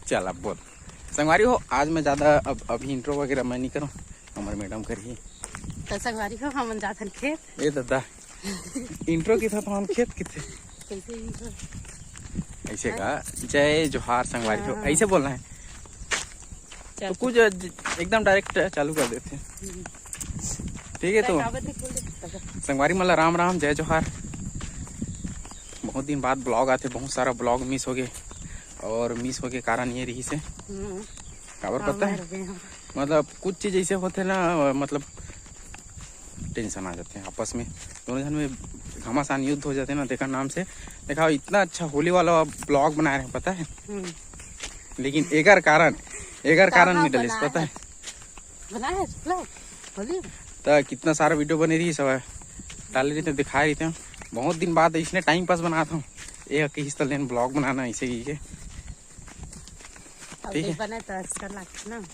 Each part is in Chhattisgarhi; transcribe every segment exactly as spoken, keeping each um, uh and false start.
चल, अब बोल। संगवारी हो, आज मैं ज्यादा अब, अभी इंट्रो वगैरह मैं नहीं करूँ, हमर मैडम करही। तो संगवारी हो, हमन जाथन खेत। ए दादा, इंट्रो की था तो हम खेत किथे। कैसे इंट्रो? ऐसे का, जय जोहार संगवारी हो, हाँ। ऐसे बोलना है। चल। तो कुछ ज-, एकदम डायरेक्ट चालू कर देते हैं। हम्म। ठीक है, तो काबर नहीं बोल दे? संगवारी मन ला राम राम, जय जोहार। बहुत दिन बाद ब्लॉग आथे, बहुत सारा ब्लॉग मिस हो गए, और मिस हो के कारण ये रही से। हम्म। काबर हाँ, पता है? मतलब कुछ चीज ऐसे होथे ना, मतलब टेंशन आ जाथे आपस में, दोनों झन में घमासान युद्ध हो जाथे ना, तेकर नाम से। देखा, इतना अच्छा होली वाला ब्लॉग बनाए रहे, पता है? हम्म। लेकिन एकर कारण, एगर कारण नहीं डलिस, पता है? बनाए है vlog होली में? त कितना सारा वीडियो बने रही सब, डाले रहिते, दिखाए रहिते। बहुत दिन बाद इसने टाइम पास बनात हूँ, ये किस तरह लेन ब्लॉग बनाना ऐसे ही के। अब ठीक है। बने तो असकट लगथे ना।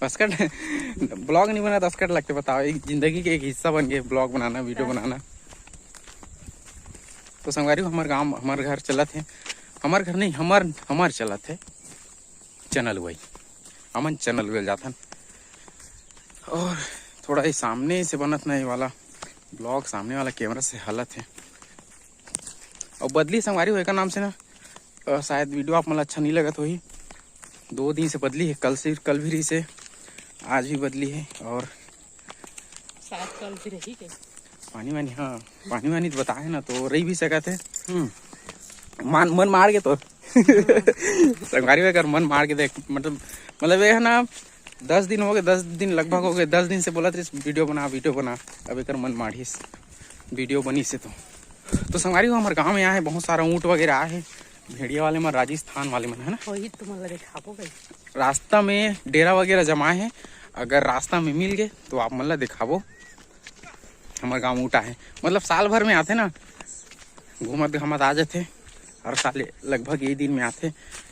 असकट ब्लॉग नहीं बना तो असकट लगथे, बताओ, एक जिंदगी के एक हिस्सा बन गए ब्लॉग बनाना, वीडियो बनाना। तो संगवारी हो, हमार गांव, हमार घर चलत है, हमार घर नहीं, हमार, हमार चलत है चैनल वही, हमन चैनल वेल जाथन। और थोड़ा ही सामने से बनत ना ये वाला ब्लॉग, सामने वाला कैमरा से हलत है। और बदली संगवारी हो एकर नाम से ना, अ, शायद वीडियो आप मन ला अच्छा नहीं लगत होही। दो दिन से बदली है, कल से, कल भी रही से, आज भी बदली है। और सात कल भी रही के? पानी वानी, हाँ, पानी वानी तो बताए ना, तो रही भी सकत है। हम्म। मन, मन मार के तो संगवारी हो एकर मन मार के देख, मतलब, मतलब ये है ना, दस दिन हो गए, दस दिन लगभग हो गए, दस दिन से बोलत रहिस वीडियो बना, वीडियो बना। अब एकर मन माढ़िस, वीडियो बनी से तो। तो संगवारी हो, हमारे गांव में आए हैं, बहुत सारा ऊँट वगैरह आए हैं, भेड़िया वाले मन, राजस्थान वाले मन, है ना? वही तुमन ला दिखाबो भाई। रास्ता में डेरा वगैरह जमाए हैं, अगर रास्ता में मिल गए तो आप मन ला दिखाबो। हमारे गांव ऊँट आए, मतलब साल भर में आथे ना, घूमत घामत आ जाथे। हर साल लगभग यही दिन में आथे,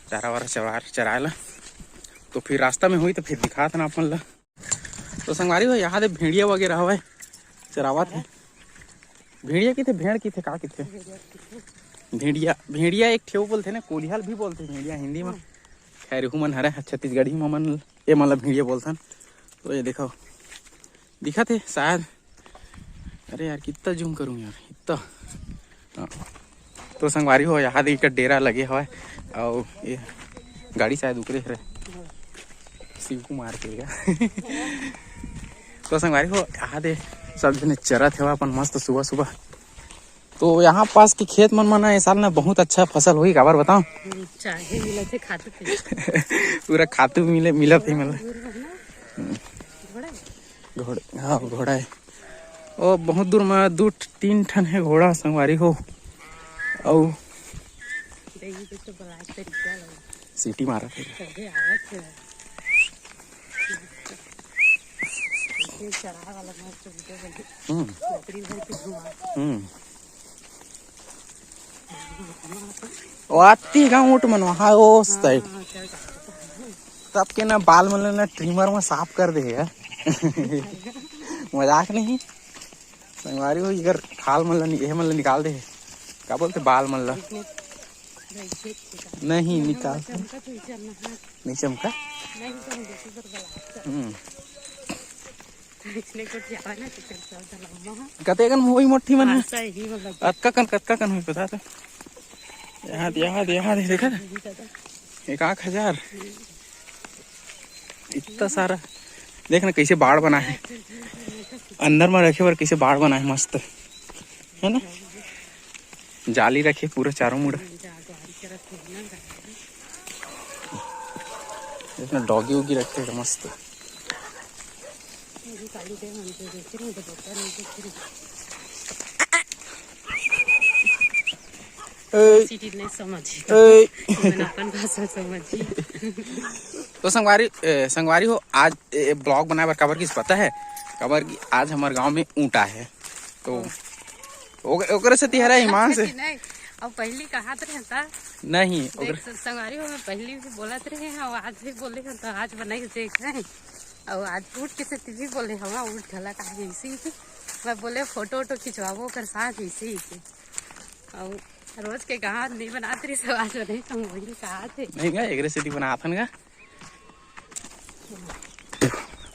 चारा वारा चराए ला। तो फिर रास्ता में होई तो फिर दिखात ना अपन ला। तो संगवारी हो, यहाँ दे भेड़िया वगैरह हवय, चरावत है। भेड़िया किथे, भेड़ किथे, का किथे? भेड़िया, भेड़िया एक ठेव बोलथे ना, कोलिहल भी बोलथे भेड़िया हिंदी में। खैर, एहू मन हरे छत्तीसगढ़ी में, मन ए मन ला भेड़िया बोलथन। तो ये देखो, दिखत है शायद। अरे यार, कितना जूम करूँ यार, इतना। हाँ। तो संगवारी हो, यहाँ दे एकर डेरा लगे हवय, अउ ये गाड़ी शायद उकरे हरे, शिव कुमार के का। तो संगवारी हो, यहाँ दे सब जने चरत हवय अपन मस्त सुबह सुबह। तो यहाँ पास के खेत मन म ना, ये साल ना बहुत अच्छा फसल होही, काबर बताओ? चाहे मिलत है खातू पीतू। पूरा खातू मिले, मिलत ही मिले। घोड़ा, हाँ, घोड़ा है। ओ, बहुत दूर में दू ठ-, तीन ठन है घोड़ा संगवारी हो। अउ सीटी मारत है। हम्म। हम्म। ओ आती गाँव ऊँट मन वहाँ ओ side। तब के ना बाल मन ल ना ट्रिमर में साफ कर दे हे यार। मजाक नहीं। संगवारी हो, इकर खाल मन ल नि-, एह मन ल निकाल दे हे। का बोलथे बाल मन ल? नहीं निकाल। नहीं चमका। हम्म। कते कन होई मोठी मन हे? अतका कन, कतका कन होई पता तो? यहाँ दे, यहाँ दे, यहाँ दे, देखा था? एक आख हजार। इतना सारा। देख ना कैसे बाड़ बना है। अंदर में रखे बर कैसे बाड़ बना है, मस्त। है ना? जाली रखे पूरा चारों मुड़ा। इसमें डॉगी वॉगी रखे हैं मस्त। ए। सिटी नहीं समझी। ए। अपन भाषा समझी। तो संगवारी, ए, संगवारी हो, आज ए, ब्लॉग बनाए बर काबर किस पता है? काबर कि आज हमारे गांव में ऊँट आए है, तो ओक-, ओकरे से तिहरा ईमान से। नहीं, अब पहली कहात रहे था। नहीं, देख, ओकरे स-, संगवारी हो, मैं पहली भी बोलत रहे हैं, और आज भी बोले हैं, तो आज बनाई देख रहे हैं। और आज ऊँट के सेती भी बोले हवा, ऊँट घला का है इसी की। मैं बोले फोटो वोटो खिंचवाबो ओकर साथ इसी की। और रोज के कहा नहीं बनात रही, सब आज नहीं, तो वही कहा थे। नहीं गा, एकरे सेती बनात हन गा।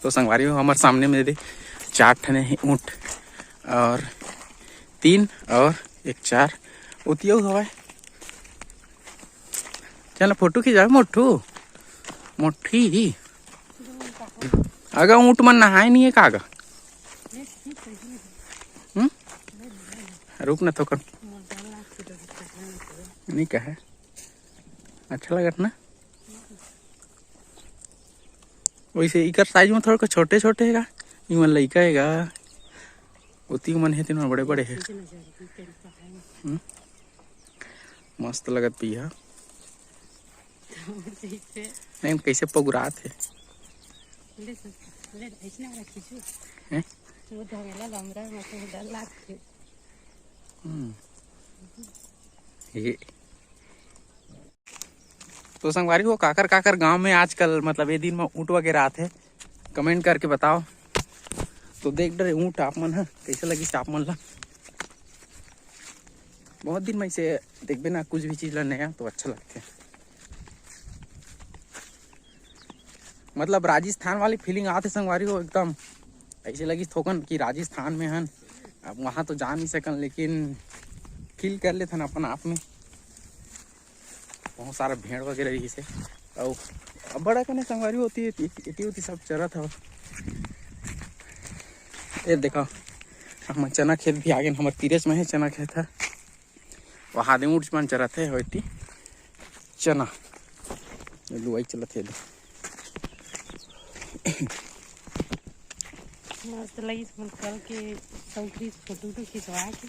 तो संगवारी हो, हमारे सामने में दे चार ठने हे ऊँट, और तीन और एक चार उतियो हवय। चल फोटो खिंचावे मोटू, मोठी। अगर ऊँट मन नहाए नहीं है का गा? हम्म? रुक ना थोकन। नहीं कहे, अच्छा लगत ना। वैसे इकर साइज में थोड़ा छोटे छोटे हे गा, इमन लइका हे गा, ओती मन हे तेन बड़े बड़े हे। हम्म? मस्त लगत पिया। नहीं, कैसे पगुरात हे। ले सक-, ले, ऐसने वाला खींचू। हैं? वो धमेला लमरा, मतलब डर लागथे। हम्म। ये। तो संगवारी हो, काकर काकर गांव में आजकल, मतलब, ये दिन में ऊँट वगैरह आथे, comment करके बताओ। तो देख डरे ऊँट आप मन ह, कैसे लगिस आप मन ला? बहुत दिन में इसे देखबे ना, कुछ भी चीज ला नया तो अच्छा लगथे। मतलब राजस्थान वाली feeling आथे संगवारी हो एकदम। ऐसे लगिस थोकन कि राजस्थान में हन। अब वहाँ तो जा नहीं सकन, लेकिन feel कर लेथन अपन आप में। बहुत सारा भेड़ वगैरह रहिस हे। अउ अब्बड़ अकन संगवारी हो, एती, एती ओती सब चरत हव। ये देखा, हमर चना खेत भी आगे, हमर तीरेच में हे चना खेत ह। वहा दे ऊँट मन चरत हे, होती चना लुवाई चलत हे। मस्त लगिस मोर कल के सौख रहिस फोटो उटो खिंचवा के।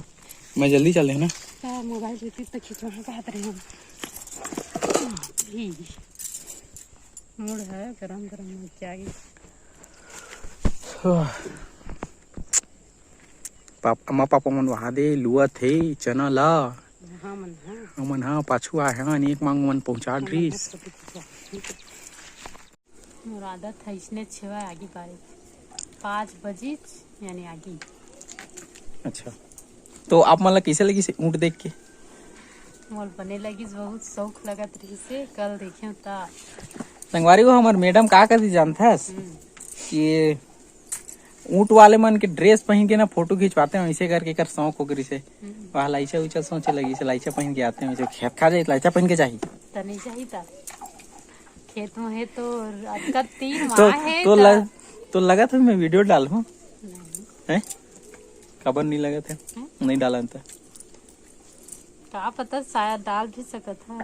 मैं जल्दी चले ना। हाँ, मोबाइल रहती तो खिंचवा पात रहे हम। ई मोड़ है गरम गरम में क्या गे। पाप-, अम्मा पापा मन वहा दे लुवत हे चना ला। हाँ, मन हाँ। हमन हाँ पाछू आए हन, एक मांग मन पहुंचा डरिस। मोर आदत है इसने छेवा आगी बारी पाँच बजे यानी आगी। अच्छा, तो आप मन ला कैसे लगिस ऊँट देख के? मोर बने लगिस, बहुत शौक लगत रहिसे, कल देखेव ता। संगवारी हो, हमर मैडम का करती जानथस हम्म। कि ऊँट वाले मन के ड्रेस पहन के ना फोटो खिंचवाते हैं, ऐसे करके एकर शौक हो गई से। हम्म। वहाँ लाइचा उइचा सोचे लगी से, लाइचा पहन के आते हैं, जो खेत खा जाए लाइचा पहन के जाही। त नहीं जाही त खेत में है तो अतका तीन तो, माह है तो त लग, तो लगत है मैं वीडियो डालहूँ। नहीं। हैं? काबर नहीं लगत है? हैं? नहीं डालन त। का पता, शायद डाल भी सकत है।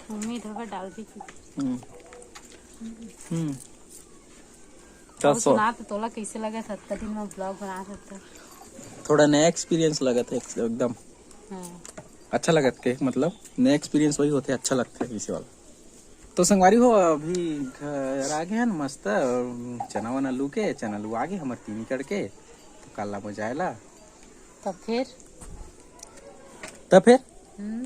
उम्मीद हवे डाल भी की। हम्म। हम्म। और तो सो- सुना तो तोला कैसे लगा था, अतका दिन में ब्लॉग बना सकता। थोड़ा नया एक्सपीरियंस लगत है एकदम। हाँ। अच्छा लगत के, मतलब नया एक्सपीरियंस वही होते, अच्छा लगता है इसी वाला। तो संगवारी हो, अभी घर आ गए हैं मस्त, अम, चना वना लू के, चना लू आ गए हमारे तीन एकड़ के, तो काला मजा आएला। तब फिर? तब फिर? हम्म,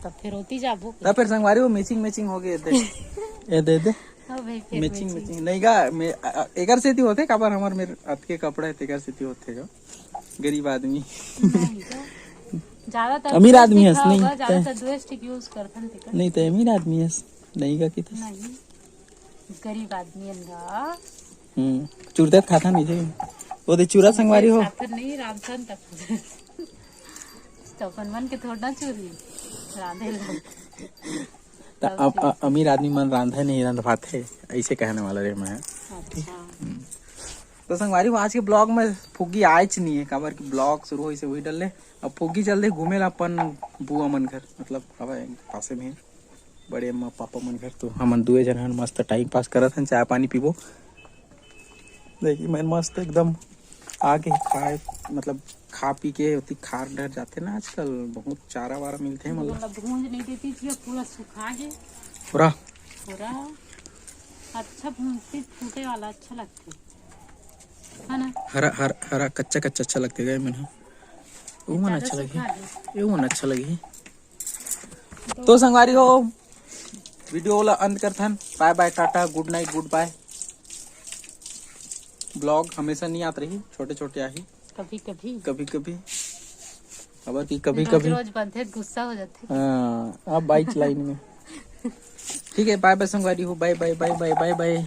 तब फिर होती जाबो। तब फिर संगवारी हो, मैचिंग मैचिंग हो गए थे। ये दे दे। अबे फिर मैचिंग मैचिंग। मैचिंग। नहीं गा, मैं, अ, अ, एकर सेती होते, काबर हमर मेर अतके कपड़ा है, तेकर सेती होते गा। गरीब आदमी। नहीं गा। ज्यादातर अमीर आदमी हस, नहीं, ज्यादातर दुए स्टिक यूज़ करथन तेकर। नहीं, ते अमीर आदमी हस, नहीं गा की तस। नहीं, गरीब आदमी हन गा। हम्म, चुरदत खाता नहीं थे। वो दे चुरा संगवारी हो। खातर नहीं, रांधथन तक। तो अपन मन के थोड़ा ना चुरी, रांधे ला। त अब अ-, अमीर आदमी मन रांधे नहीं, रांधवाथे, ऐसे कहने वाला रे मैं। अच्छा। हम्म। तो संगवारी हो, आज के ब्लॉग में फुग्गी आयच नहीं है, काबर कि ब्लॉग शुरू होइसे वही डले। अब फुग्गी चल दे घूमे ला अपन बुआ मन घर, मतलब अब पासे में बड़े अम्मा पापा मन घर। तो हमन दुए जन हन मस्त टाइम पास करत हन, चाय पानी पीबो। देखी मैं मस्त एकदम आगे खाए, मतलब खा पी के ओती खार डर जाते ना आजकल, बहुत चारा वारा मिलते हैं, मतलब। मतलब भूंज नहीं देती थी, अब पूरा सुखा के। पूरा? पूरा अच्छा भूंजती फूटे वाला अच्छा लगता है ना? हरा, हरा, हरा, कच्चा, कच्चा अच्छा लगते गए मन। वो मन ज्यादा अच्छा लगे। सुखा दे। ये मन अच्छा लगे। तो संगवारी हो, वीडियो ला अंत करथन। बाय बाय, टाटा, गुड नाइट, गुड बाय। ब्लॉग हमेशा नहीं आत रही, छोटे छोटे आही। कभी कभी। कभी कभी। काबर कि कभी रोज कभी रोज बनथे त गुस्सा हो जाथे। हाँ, अब बाइक लाइन में। ठीक है, बाय बाय संगवारी हो, बाय बाय, बाय बाय, बाय बाय।